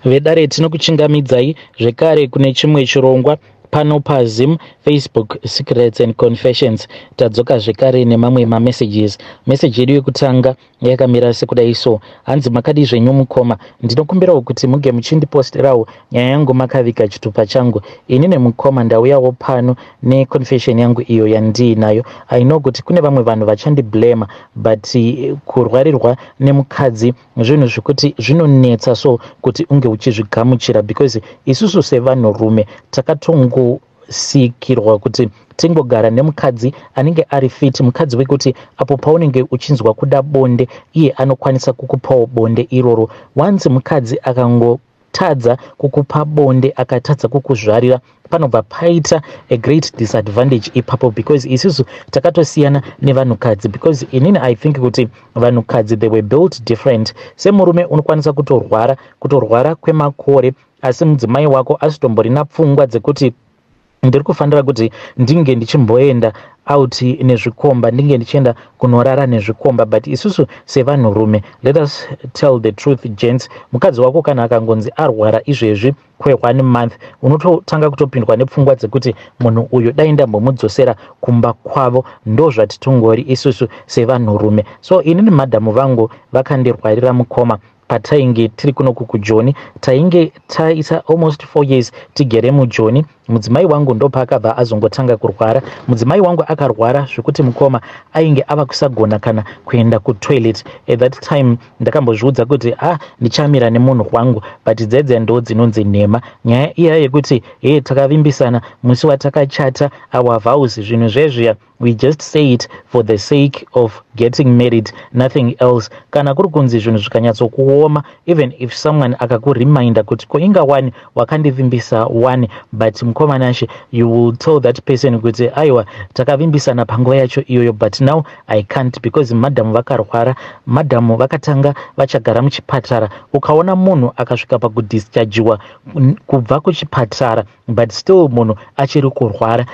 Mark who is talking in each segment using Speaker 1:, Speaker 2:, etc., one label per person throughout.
Speaker 1: Vedare, tinokuchingamidzai zvekare kune chimwe chirongwa pano paZim Facebook Secrets and Confessions. Tadzoka zvekare nemamwe mamessages. Meseji yedu yekutanga yakamira sekudai so, hanzi, "Makadi zvenyu mukoma? Ndinokumbirawo kuti muge muchindiposterawo nyaya yangu makaviga chitupa changu. Ini nemukoma ndauyawo pano neconfession yangu iyo yandiinayo. I know kuti kune vamwe vanhu vachandiblama, but kurwarirwa nemukadzi zvinhu zvekuti zvinonetsa so kuti unge uchizvigamuchira, because isusu sevanhurume takatongosikirwa kuti tingogara nemukadzi anenge ari fit, mukadzi wekuti apo paunenge uchinzwa kuda bonde, iye anokwanisa kukupawo bonde iroro. Once mukadzi akangotadza kukupa bonde, akatadza kukuzvarira, panobva paita a great disadvantage ipapo, because isusu takatosiyana nevanhukadzi, because inini I think kuti vanhukadzi, they were built different. Semurume unokwanisa kutorwara, kutorwara kwemakore, asi mudzimai wako asitomborina pfungwa dzekuti ndiri kufanira kuti ndinge ndichimboenda out nezvikomba, ndinge ndichienda kunorara nezvikomba. But isusu sevanhurume, let us tell the truth, gents, mukadzi wako kana akangonzi arwara izvezvi kwe1 month, unototanga kutopindwa nepfungwa dzekuti munhu uyu dai ndambomudzosera kumba kwavo. Ndo zvatitongori isusu sevanhurume. So inini madhamu vangu vakandirwarira, mukoma, patainge tiri kunoku kuJoni. Tainge taita almost 4 years tigere muJoni. Mudzimai wangu ndopaakabva azongotanga kurwara. Mudzimai wangu akarwara zvekuti, mukoma, ainge ava kusagona kana kuenda kutoilet. At that time ndakambozviudza kuti, "Ah, ndichamira nemunhu wangu," but dzedze ndo dzinonzi nhema. Nyaya iya yekuti, "He, takavimbisana musi watakachata, our vows," zvinhu zvezviya, we just say it for the sake of getting married, nothing else. Kana kuri kunzi zvinhu zvikanyatsokuoma, even if someone akakureminda kuti, "Ko, inga wani wakandivimbisa one?" But mukoma Nashe, you will tell that person kuti, "Aiwa, takavimbisana panguva yacho iyoyo, but now I can't because madhamu vakarwara." Madhamu vakatanga vachagara muchipatara. Ukaona munhu akasvika pakudischargiwa kubva kuchipatara, but still munhu achiri kurwara,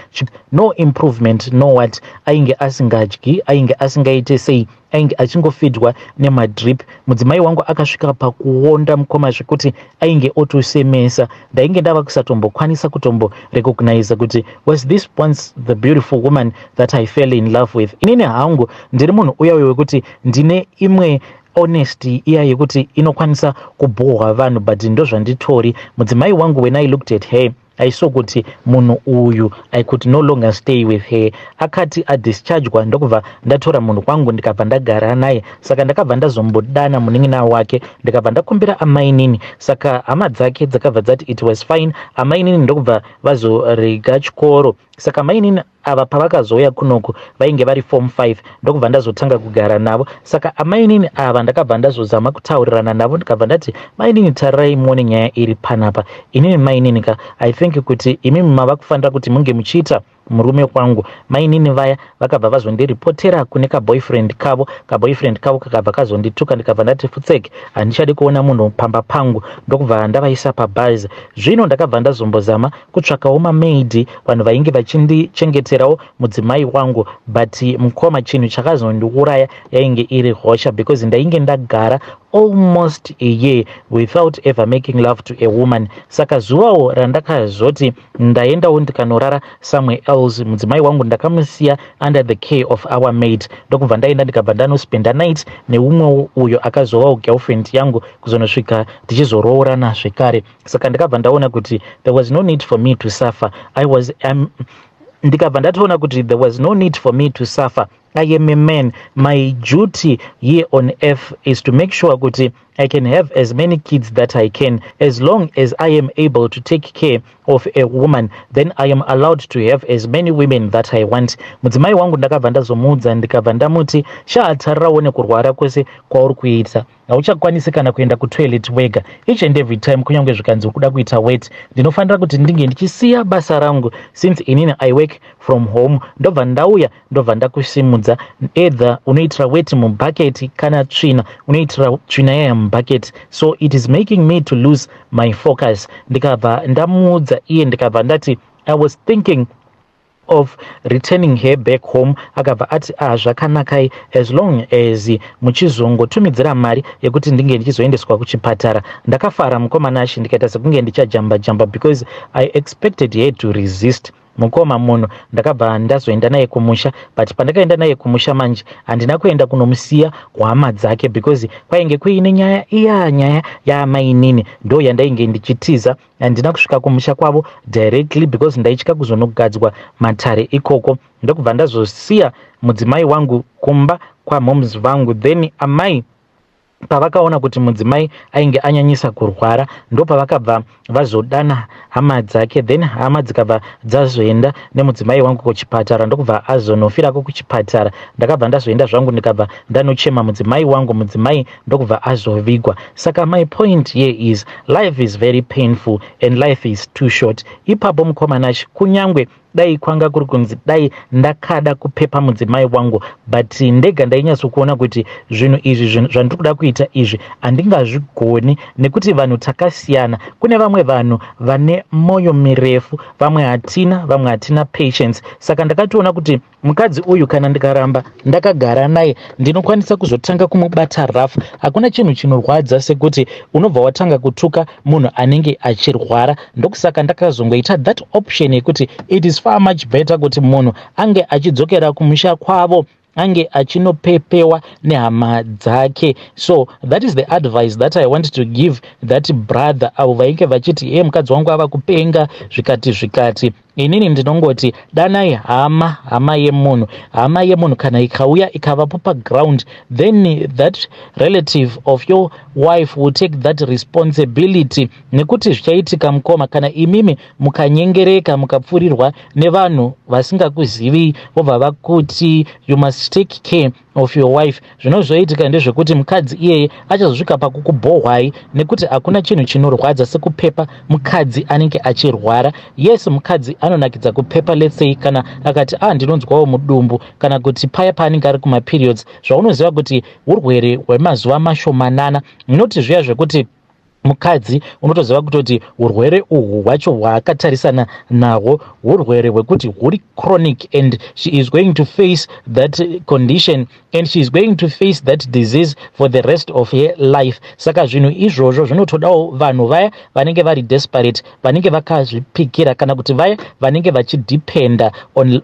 Speaker 1: no improvement, no what, ainge asingadyi, ainge asingaite sei, ainge achingofidwa nemadrip. Mudzimai wangu akasvika pakuonda, mukoma, zvekuti ainge otosemesa. Ndainge ndava kusatombokwanisa kutomborecognize kuti, was this once the beautiful woman that I fell in love with? Inini hangu ndiri munhu uya wekuti ndine imwe honesty iya yekuti inokwanisa kubhohwa vanhu, but ndozvanditori. Mudzimai wangu, when I looked at her, I saw kuti munhu uyu, I could no longer stay with her. Akati adischargwa, ndokubva ndatora munhu kwangu, ndikabva ndagara naye. Saka ndakabva ndazombodana munin'ina wake, ndikabva ndakumbira amainini. Saka hama dzake dzakabva dzati it was fine. Amainini ndokubva vazorega chikoro. Saka mainini ava pavakazouya kunoku, vainge vari form 5. Ndokubva ndazotanga kugara navo. Saka amainini ava ndakabva ndazozama kutaurirana navo, ndikabva ndati, "Mainini, tarirai muone nyaya iri panapa. Inini mainini ka, I think kuti imimi mava kufanira kuti munge muchiita murume wangu." Mainini vaya vakabva vazondiripotera kune kaboyfriend kavo. Kaboyfriend kavo kakabva kazondituka. Ndikabva ndati, "Futseke, handichadi kuona munhu pamba pangu." Ndokubva ndavaisa pabhazi. Zvino ndakabva ndazombozama kutsvakawo mamaid, vanhu vainge vachindichengeterawo mudzimai wangu. But mukoma, chinhu chakazondiuraya yainge iri hosha, because ndainge ndagara almost a year without ever making love to a woman. Saka zuvawo randakazoti ndaendawo ndikanorara somewhere else, mudzimai wangu ndakamusiya under the care of our maid. Ndokubva ndaenda, ndikabva ndanospenda night neumwewo uyo akazovawo girlfriend yangu kuzonosvika tichizoroorana zvekare. Saka ndakabva ndaona kuti there was no need for me to suffer. I was ndikabva ndatoona kuti there was no need for me to suffer. I am a man. My duty here on earth is to make sure kuti I can have as many kids that I can. As long as I am able to take care of a woman, then I am allowed to have as many women that I want. Mudzimai wangu ndakabva ndazomuudza, ndikabva ndamuti, "Shaatarirawo nekurwara kwese kwauri kuita, hauchakwanisi kana kuenda kutoilet wega. Each and every time, kunyange zvikanzi uri kuda kuita wet, ndinofanira kuti ndinge ndichisiya basa rangu, since inini I work from home, ndobva ndauya, ndobva ndakusimudza. Either unoitira wet mubhaketi, kana tsvina, unoitira tsvina yaya mubhaketi. So it is making me to lose my focus." Ndikabva ndamuudza iye, ndikabva ndati, "I was thinking of returning her back home, akabva ati, "Ah, zvakanakai, as long as muchizongotumidzira mari yekuti ndinge ndichizoendeswa kuchipatara." Ndakafara, mukoma Nashi, ndikaita sekunge ndichajamba jamba because I expected her to resist. Mukoma, munhu ndakabva ndazoenda naye kumusha, but pandakaenda naye kumusha manje, handina kuenda kunomusiya kuhama dzake because kwainge kuine nyaya iya, nyaya yaamainini, ndo yandainge ndichitiza. Handina kusvika kumusha kwavo directly because ndaitya kuzonogadzwa matare ikoko. Ndokubva ndazosiya mudzimai wangu kumba kwamoms vangu. Then amai pavakaona kuti mudzimai ainge anyanyisa kurwara, ndopavakabva vazodana hama dzake. Then hama dzikabva dzazoenda nemudzimai wangu kuchipatara, ndokubva azonofirako kuchipatara. Ndakabva ndazoenda zvangu, ndikabva ndanochema mudzimai wangu, mudzimai ndokubva azovigwa. Saka my point here is, life is very painful and life is too short. Ipapo, mukoma Nashi, kunyangwe dai kwanga kuri kunzi dai ndakada kupepa mudzimai wangu, but ndega ndainyatsokuona kuti zvinhu izvi zvandiri kuda kuita izvi handingazvigoni, nekuti vanhu takasiyana. Kune vamwe vanhu vane mwoyo mirefu, vamwe hatina, vamwe hatina patience. Saka ndakatoona kuti mukadzi uyu, kana ndikaramba ndakagara naye, ndinokwanisa kuzotanga kumubata rafu. Hakuna chinhu chinorwadza sekuti unobva watanga kutuka munhu anenge achirwara. Ndokusaka ndakazongoita that option yekuti it is far much better kuti munhu ange achidzokera kumusha kwavo, ange achinopepewa nehama dzake. So that is the advice that I want to give that brother avo vainge vachiti, "E, mukadzi wangu ava kupenga," zvikati zvikati. Inini ndinongoti danai hama, hama yemunhu. Hama yemunhu kana ikauya ikavapo paground, then that relative of your wife will take that responsibility, nekuti zvichaitika, mukoma, kana imimi mukanyengereka, mukapfurirwa nevanhu vasingakuzivii, vobva vakuti, "You must take care of your wife," zvinozoitika ndezvekuti mukadzi iyeye achazosvika pakukubhohwai, nekuti hakuna chinhu chinorwadza sekupepa mukadzi anenge achirwara. Yes, mukadzi anonakidza kupepa, let's say kana akati, "Ah, ndinonzwawo mudumbu," kana kuti paya paanenge ari kumaperiods, zvaunoziva kuti urwere hwemazuva mashomanana, noti zviya zvekuti mukadzi unotoziva kutoti urwere uhwu hwacho hwaakatarisana nahwo urwere hwekuti huri chronic, and she is going to face that condition and she is going to face that disease for the rest of her life. Saka zvinhu izvozvo zvinotodawo vanhu vaya vanenge vari desperate, vanenge vakazvipikira, kana kuti vaya vanenge vachidependa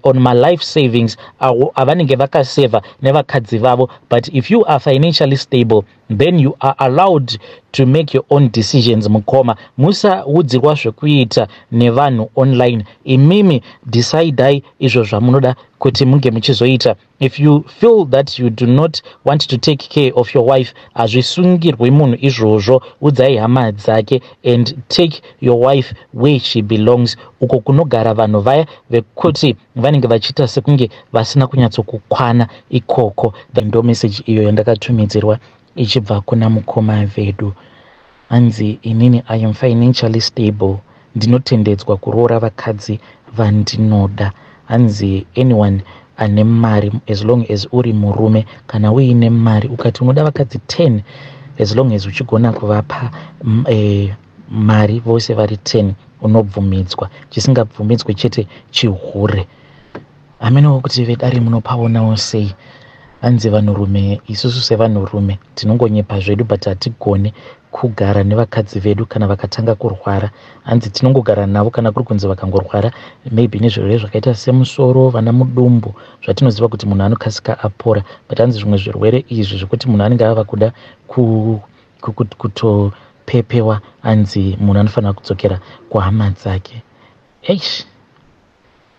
Speaker 1: on malife savings avo avanenge vakasevha nevakadzi vavo. But if you are financially stable, then you are allowed to make your own decisions. Mukoma, musaudzirwa zvekuita nevanhu online. Imimi decidai izvo zvamunoda kuti munge muchizoita. If you feel that you do not want to take care of your wife, hazvisungirwi munhu izvozvo. Udzai hama dzake and take your wife where she belongs, uko kunogara vanhu vaya vekuti vanenge vachiita sekunge vasina kunyatsokukwana ikoko. Ndo message iyo yandakatumidzirwa ichibva kuna mukoma vedu. Hanzi, "Inini I am financially stable, ndinotendedzwa kuroora vakadzi vandinoda." Hanzi anyone ane mari, as long as uri murume, kana uine mari, ukati unoda vakadzi 10, as long as uchigona kuvapa mari vose vari 10, unobvumidzwa. Chisingabvumidzwe chete chihure. Hamenewo kuti vedare munopaonawo sei. Hanzi vanhurume, isusu sevanhurume tinongonyepa zvedu, but hatigoni kugara nevakadzi vedu kana vakatanga kurwara. Hanzi tinongogara navo kana kuri kunzi vakangorwara maybe nezvirwere zvakaita semusoro, vana mudumbu, zvatinoziva kuti munhu anokasika apora. But hanzi zvimwe zvirwere izvi zvekuti munhu anenge ava kuda kutopepewa, hanzi munhu anofanira kudzokera kuhama dzake. Eish,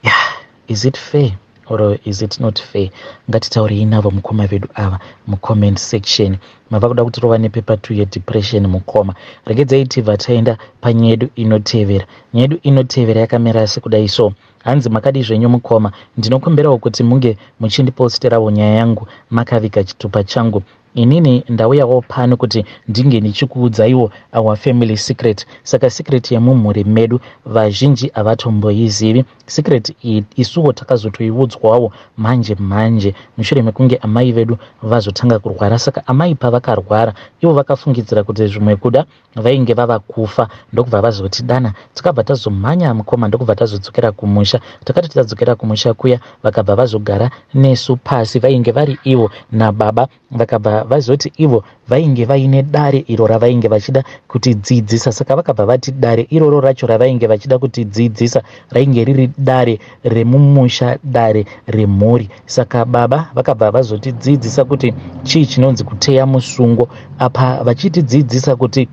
Speaker 1: yeah, is it fair or is it not fair? Ngatitaurei navo mukoma vedu ava mucomment section. Mava kuda kutirova nepaper 2 yedepression, mukoma. Regedzai tibva taenda panyaya yedu inotevera. Nyaya yedu inotevera yakamira sekudai so. Hanzi, "Makadi zvenyu mukoma? Ndinokumbirawo kuti munge muchindiposterawo nyaya yangu makaviga chitupa changu. Inini ndauyawo pano kuti ndinge ndichikuudzaiwo our family secret. Saka secret yemumhuri medu vazhinji havatomboizivi. Secret iyi isuwo takazotoiudzwawo manje manje mushure mekunge amai vedu vazotanga kurwara. Saka amai pavakarwara ivo vakafungidzira kuti zvimwe kuda vainge vava kufa, ndokubva vazotidana. Takabva tazomhanya mukoma, ndokubva tazodzokera kumusha. Takati tadzokera kumusha kuya, vakabva vazogara nesu pasi. Vainge vari ivo nababa, vakabva vazoti ivo vainge vaine dare iro ravainge vachida kutidzidzisa. Saka vakabva vati dare iroro racho ravainge vachida kutidzidzisa rainge riri dare remumusha, dare remhuri. Saka baba vakabva vazotidzidzisa kuti chii chinonzi kuteya musungo. Apa vachitidzidzisa kuti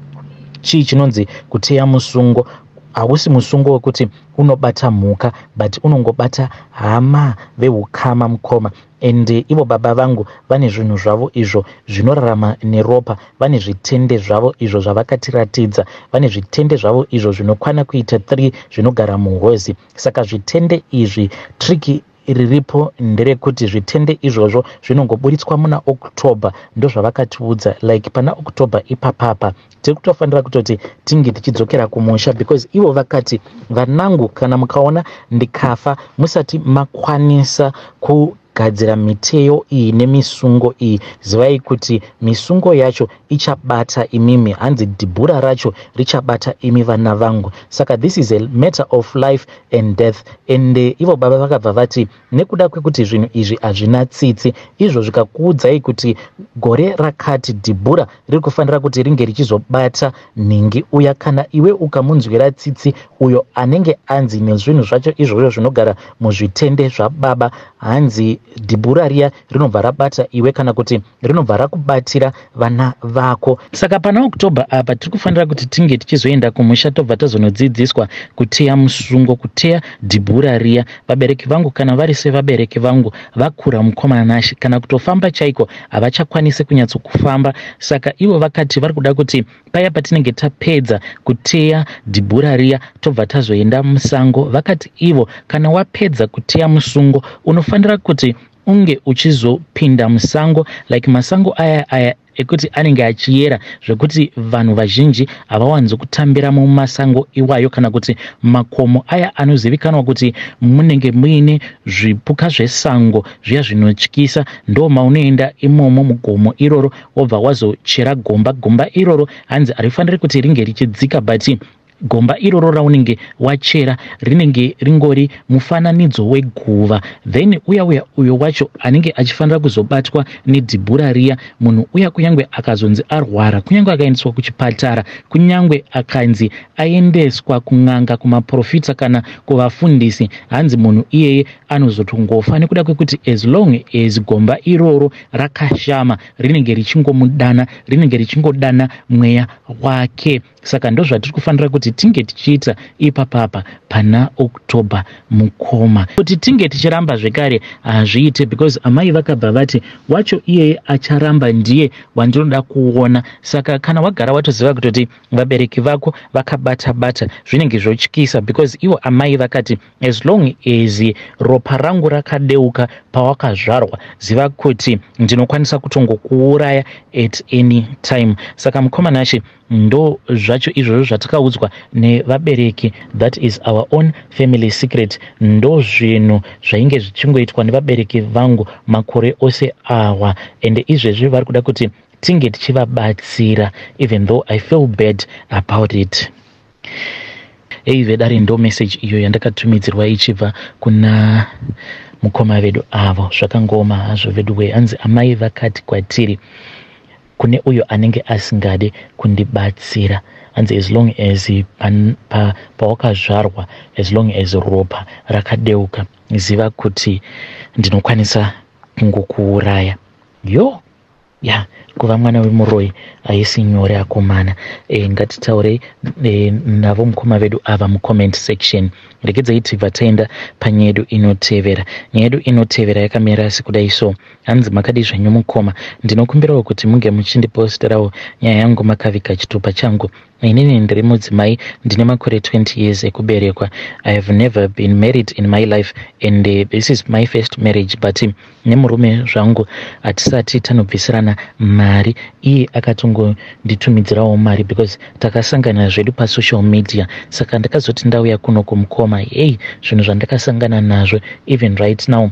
Speaker 1: chii chinonzi kuteya musungo, hausi musungo wekuti unobata mhuka, but unongobata hama veukama mukoma. And ivo baba vangu vane zvinhu zvavo izvo zvinorarama neropa, vane zvitende zvavo izvo zvavakatiratidza, vane zvitende zvavo izvo zvinokwana kuita 3 zvinogara muhozi. Saka zvitende izvi, trick riripo nderekuti zvitende izvozvo zvinongoburitswa muna October. Ndozvavakatiudza, like pana October ipapapa tiri kutofanira kutoti tinge tichidzokera kumusha, because ivo vakati, "Vanangu, kana mukaona ndikafa musati makwanisa kugadzira miteyo iyi nemisungo iyi, zivai kuti misungo yacho ichabata imimi." Hanzi dhibhura racho richabata imi vana vangu. Saka this is a matter of life and death. And ivo baba vakabva vati nekuda kwekuti zvinhu izvi hazvina tsitsi, izvo zvikakuudzai kuti gore rakati dhibhura riri kufanira kuti ringe richizobata nhingi uya, kana iwe ukamunzwira tsitsi uyo anenge anzi nezvinhu zvacho izvozvo zvinogara muzvitende zvababa, hanzi dhibhura riya rinobva rabata iwe, kana kuti rinobva rakubatira vana vako. Saka pana October apa tiri kufanira kuti tinge tichizoenda kumusha, tobva tazonodzidziswa kuteya musungo, kuteya dhibhura riya. Vabereki vangu, kana vari sevabereki vangu vakura mukoma Nashe, kana kutofamba chaiko havachakwanisi kunyatsokufamba. Saka ivo vakati vari kuda kuti paya patinenge tapedza kuteya dhibhura riya, tobva tazoenda musango. Vakati ivo kana wapedza kuteya musungo, unofanira kuti unge uchizopinda musango, like masango aya aya ekuti anenge achiyera zvekuti vanhu vazhinji havawanzi kutambira mumasango iwayo, kana kuti makomo aya anozivikanwa kuti munenge muine zvipuka zvesango zviya zvinotyisa. Ndo maunoenda imomo mugomo iroro, wobva wazochera gomba. Gomba iroro hanzi harifaniri kuti ringe richidzika, but gomba iroro raunenge wachera rinenge ringori mufananidzo weguva. Then uya uya uyo wacho anenge achifanira kuzobatwa nedhibhura riya, munhu uya kunyange akazonzi arwara, kunyange akaendeswa kuchipatara, kunyange akanzi aendeswa kun'anga, kumaprofita kana kuvafundisi, hanzi munhu iyeye anozotongofa, nekuda kwekuti as long as gomba iroro rakashama, rinenge richingomudana, rinenge richingodana mweya wake. Saka ndozvatiri kufanira kuti tinge tichiita ipapapa pana October mukoma. Kuti tinge tichiramba zvekare hazviite, because amai vakabva vati wacho iyeye acharamba ndiye wandinoda kuona. Saka kana wagara watoziva kutoti vabereki vako vakabata bata, zvinenge zvotyisa, because ivo amai vakati as long as ropa rangu rakadeuka pawakazvarwa, ziva kuti ndinokwanisa kutongokuuraya at any time. Saka mukoma Nashe, ndo zvacho izvozvo zvatakaudzwa nevabereki. That is our own family secret. Ndo zvinhu zvainge zvichingoitwa nevabereki vangu makore ose awa, ende izvezvi vari kuda kuti tinge tichivabatsira, even though I feel bad about it. Ei vedare, ndo message iyo yandakatumidzirwa ichibva kuna mukoma vedu avo. Zvakangoma hazvo vedu wee. Hanzi amai vakati kwatiri, kune uyo anenge asingade kundibatsira, hanzi as long as pawakazvarwa, as long as ropa rakadeuka, ziva kuti ndinokwanisa kungokuuraya. Yo ya, kuva mwana wemuroyi haisi nyore akomana. Ngatitaurei navo mukoma vedu ava mucomment section. Regedzai tibva taenda panyaya yedu inotevera. Nyaya yedu inotevera yakamira sekudai so. Hanzi, "Makadi zvenyu mukoma? Ndinokumbirawo kuti munge muchindiposterawo nyaya yangu makaviga chitupa changu. Inini ndiri mudzimai, ndine makore 20 years ekuberekwa. I have never been married in my life and this is my first marriage, but nemurume zvangu hatisati tanobvisirana mari. Iye akatongonditumidzirawo mari because takasangana zvedu pasocial media. Saka ndakazoti ndauya kuno kumukoma, hei, zvinhu zvandakasangana nazvo, even right now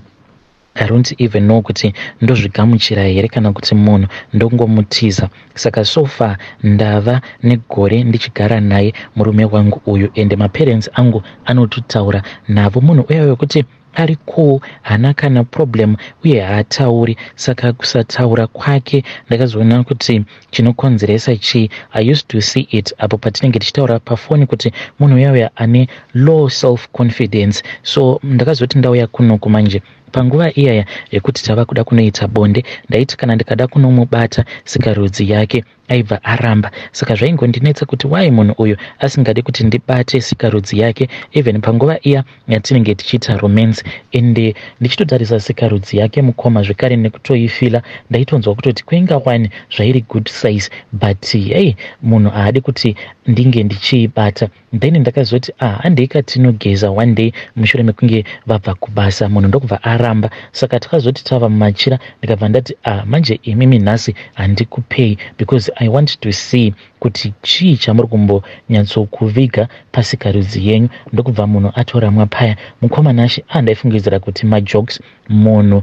Speaker 1: I don't even know kuti ndozvigamuchira here kana kuti munhu ndongomutiza. Saka so far ndava negore ndichigara naye murume wangu uyu, ende maparents angu anototaura navo. Munhu uya wekuti ari cool, haana kana problem uye haatauri. Saka kusataura kwake ndakazoona kuti chinokonzeresa chii. I used to see it apo patinenge tichitaura pafoni kuti munhu uya uya ane low self confidence. So ndakazoti ndauya kunoku manje, panguva iyaya yekuti tava kuda kunoita bonde, ndaiti kana ndikada kunomubata sikarudzi yake aibva aramba. Saka zvaingondinetsa kuti why munhu uyu asingadi kuti ndibate sikarudzi yake, even panguva iya yatinenge tichiita romance. Ende ndichitotarisa sikarudzi yake, mukoma, zvekare nekutoifeela, ndaitonzwa kutoti kuinga wani zvairi good size, but hei, munhu haadi kuti ndinge ndichiibata. Then ndakazoti, ah, handei katinogeza one day mushure mekunge vabva kubasa. Munhu ndokubva aramba. Saka takazoti tava mumachira, ndikabva ndati, ah, manje imimi nhasi handikupei because I want to see kuti chii chamuri kumbonyatsokuviga pasikarudzi yenyu. Ndokubva munhu atoramwa paya, mukoma Nashe. Ah, ndaifungidzira kuti majokes. Munhu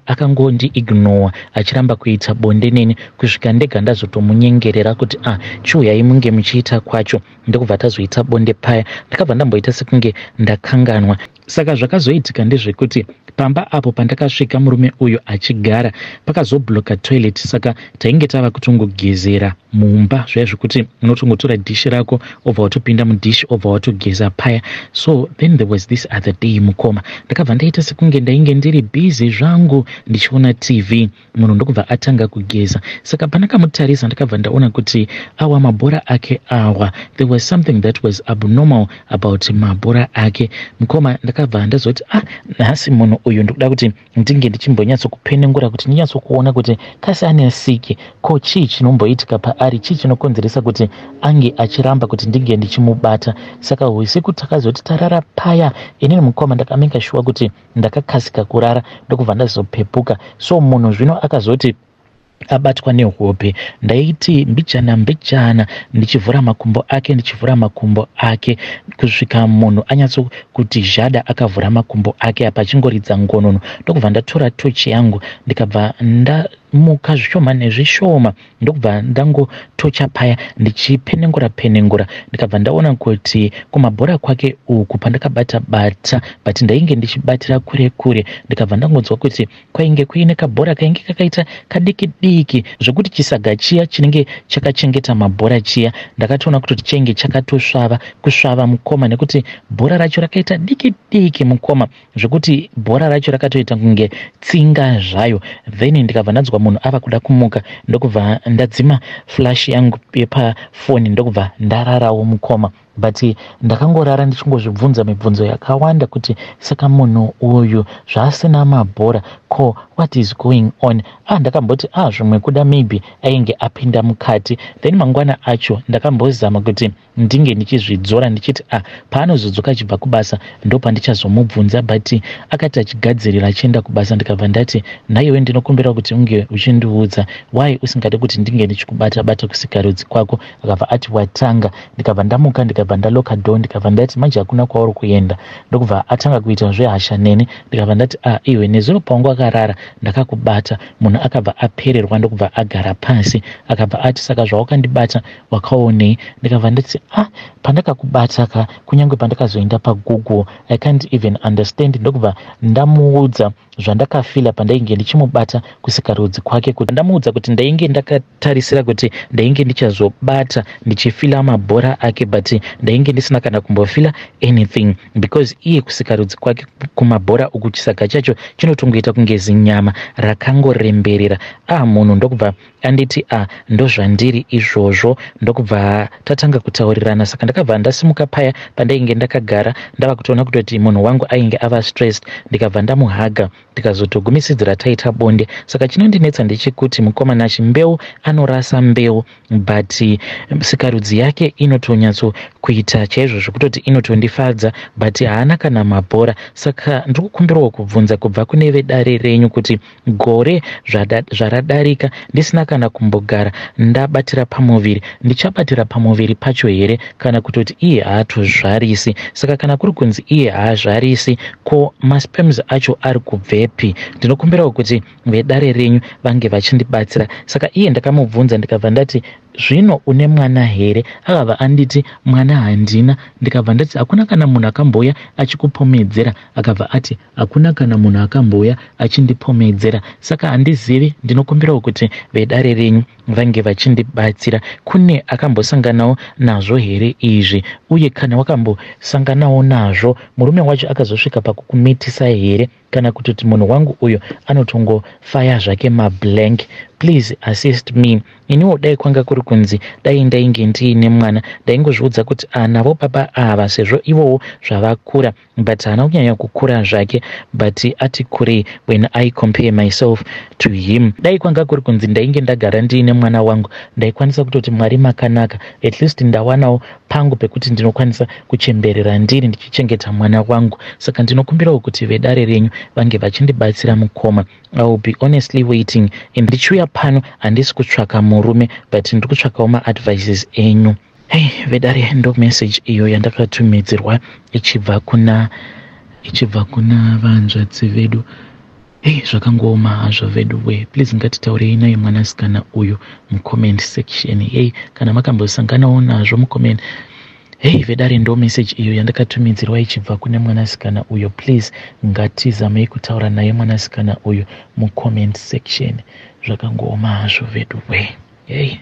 Speaker 1: akangondiignore achiramba kuita bonde neni kusvika ndega ndazotomunyengerera kuti, ah, chiuyai munge muchiita kwacho. Ndokubva tazoita bonde paya. Ndakabva ndamboita sekunge ndakanganwa. Saka zvakazoitika ndezvekuti pamba apo pandakasvika murume uyu achigara, pakazobloka toilet. Saka tainge tava kutongogezera mumba zvaya zvekuti unotongotora dhishi rako, obva watopinda mudhishi, obva watogeza paya. So then there was this other day, mukoma, ndakabva ndaita sekunge ndainge ndiri busy zvangu ndichiona TV. Munhu ndokubva atanga kugeza. Saka pandakamutarisa, ndakabva ndaona kuti awa mabhora ake awa, there was something that was abnormal about mabhora ake, mukoma. Ndakabva ndazoti, ah, nhasi munhu uyu ndikuda kuti ndinge ndichimbonyatsokupenengura kuti ndinyatsokuona kuti kasi ane siki, ko chii chinomboitika paari, chii chinokonzeresa kuti ange achiramba kuti ndinge ndichimubata. Saka usiku takazoti tarara paya, inini, mukoma, ndakamake sure kuti ndakakasika kurara. Ndokubva ndazopepuka. So munhu zvino akazoti abatwa nehope, ndaiti mbijana mbijana ndichivhura makumbo ake, ndichivhura makumbo ake kusvika munhu anyatsokuti zhada akavhura makumbo ake apa achingoridza ngonono. Ndokubva ndatora tochi yangu, ndikabva ndamuka zvishoma nezvishoma, ndokubva ndangotocha paya ndichipenengura penengura. Ndikabva ndaona kuti kumabhora kwake uku pandakabata bata, but ndainge ndichibatira kure kure, ndikabva ndangonzwa kuti kwainge kuine kabhora kainge kakaita kadiki diki zvekuti chisaga chiya chinenge chakachengeta mabhora chiya, ndakatoona kutoti chainge chakatosvava kusvava, mukoma, nekuti bhora racho rakaita diki diki, mukoma, zvekuti bhora racho rakatoita kunge tsinga zvayo. Then ndikabva ndanzwa munhu ava kuda kumuka, ndokubva ndadzima flash yangu yepafoni, ndokubva ndararawo, mukoma. But ndakangorara ndichingozvibvunza mibvunzo yakawanda kuti saka munhu uyu zvaasina mabhora, ko what is going on? Ah, ndakamboti, ah, zvimwe kuda maybe ainge apinda mukati. Then mangwana acho ndakambozama kuti ndinge ndichizvidzora ndichiti, ah, paanozodzoka achibva kubasa ndo pandichazomubvunza. But akati achigadzirira achienda kubasa, ndikabva ndati, nhaiwe, ndinokumbira kuti unge uchindiudza why usingadi kuti ndinge ndichikubata bata kusikarudzi kwako. Akabva ati, watanga. Ndikabva ndamuka, ndikabva ndaloka door, ndikabva ndati, manje hakuna kwauri kuenda. Ndokubva atanga kuita zvehasha neni. Ndikabva ndati, ah, iwe, nezuro pawangu akarara ndakakubata. Munhu akabva apererwa, ndokubva agara pasi. Akabva ati, saka zvawakandibata wakaonei? Ndikabva ndati, ah, pandakakubata ka, kunyange pandakazoenda paGoogle I can't even understand. Ndokubva ndamuudza zvandakafeela pandainge ndichimubata kusikarudzi kwake, kuti ndamuudza kuti ndainge ndakatarisira kuti ndainge ndichazobata ndichifeela mabhora ake, but Ndainge ndisina kana kumbofila anything because iye kusikarudzi kwake kumabhora uku chisaga chacho chinotongoita kunge zinyama rakangoremberera. A munhu ndokubva anditi, "A, ndozvandiri izvozvo." Ndokubva tatanga kutaurirana. Saka ndakabva ndasimuka paya pandainge ndakagara, ndava kutoona kutoti munhu wangu ainge ava stressed. Ndikabva ndamuhaga, tikazotogumisidzira taita bonde. Saka chinondinetsa ndechekuti mukomana mbeu anorasa mbeu, but sikarudzi yake inotonyatsokuita chaizvo zvekutoti inotondifadza, but haana kana mabhora. Saka ndiri kukumbirawo kubvunza kubva kune vedare renyu kuti gore zvaradarika ndisina kana kumbogara ndabatira pamuviri, ndichabatira pamuviri pacho here, kana kutoti iye haatozvarisi? Saka kana kuri kunzi iye haazvarisi, ko masperms acho ari kubvepi? Ndinokumbirawo kuti vedare renyu vange vachindibatsira. Saka iye ndakamubvunza, ndikabva ndati, "Zvino une mwana here?" Akabva anditi, "Mwana handina." Ndikabva ndati, "Hakuna kana munhu akambouya achikupomedzera?" Akabva ati, "Hakuna kana munhu akambouya achindipomedzera." Saka handizivi, ndinokumbirawo kuti vedare renyu vange vachindibatsira. Kune akambosanganawo nazvo here izvi? Uye kana wakambosanganawo nazvo, murume wacho akazosvika pakukumitisa here, kana kutoti munhu wangu uyu anotongofaya zvake mablank? Please assist me. Iniwo dai kwanga kuri kunzi dai ndainge ndiine mwana, ndaingozviudza kuti anavo baba ava, sezvo ivowo zvavakura, but haana kunyanya kukura zvake, but ati kurei when I compare myself to him. Dai kwanga kuri kunzi ndainge ndagara ndiine mwana wangu, ndaikwanisa kutoti, "Mwari makanaka, at least ndawanawo pangu pekuti ndinokwanisa kuchemberera ndiri ndichichengeta mwana wangu." Saka ndinokumbirawo kuti vedare renyu vange vachindibatsira. Mukoma, I will be honestly waiting. Ndichiuya pano handisi kutsvaka murume, but ndiri kutsvakawo maadvices enyu. Hei vedare, ndo message iyo yandakatumidzirwa ichibva kuna vanzvadzi vedu. Hei, zvakangooma hazvo vedu we. Please, ngatitaurei naye mwanasikana uyu mucomment section. Hei, kana makambosanganawo nazvo mucomment. Hei vedare, ndo message iyo yandakatumidzirwa ichibva kune mwanasikana uyo. Please, ngatizamei kutaura naye mwanasikana uyu mucomment section. Zvakangooma hazvo vedu we. Hei.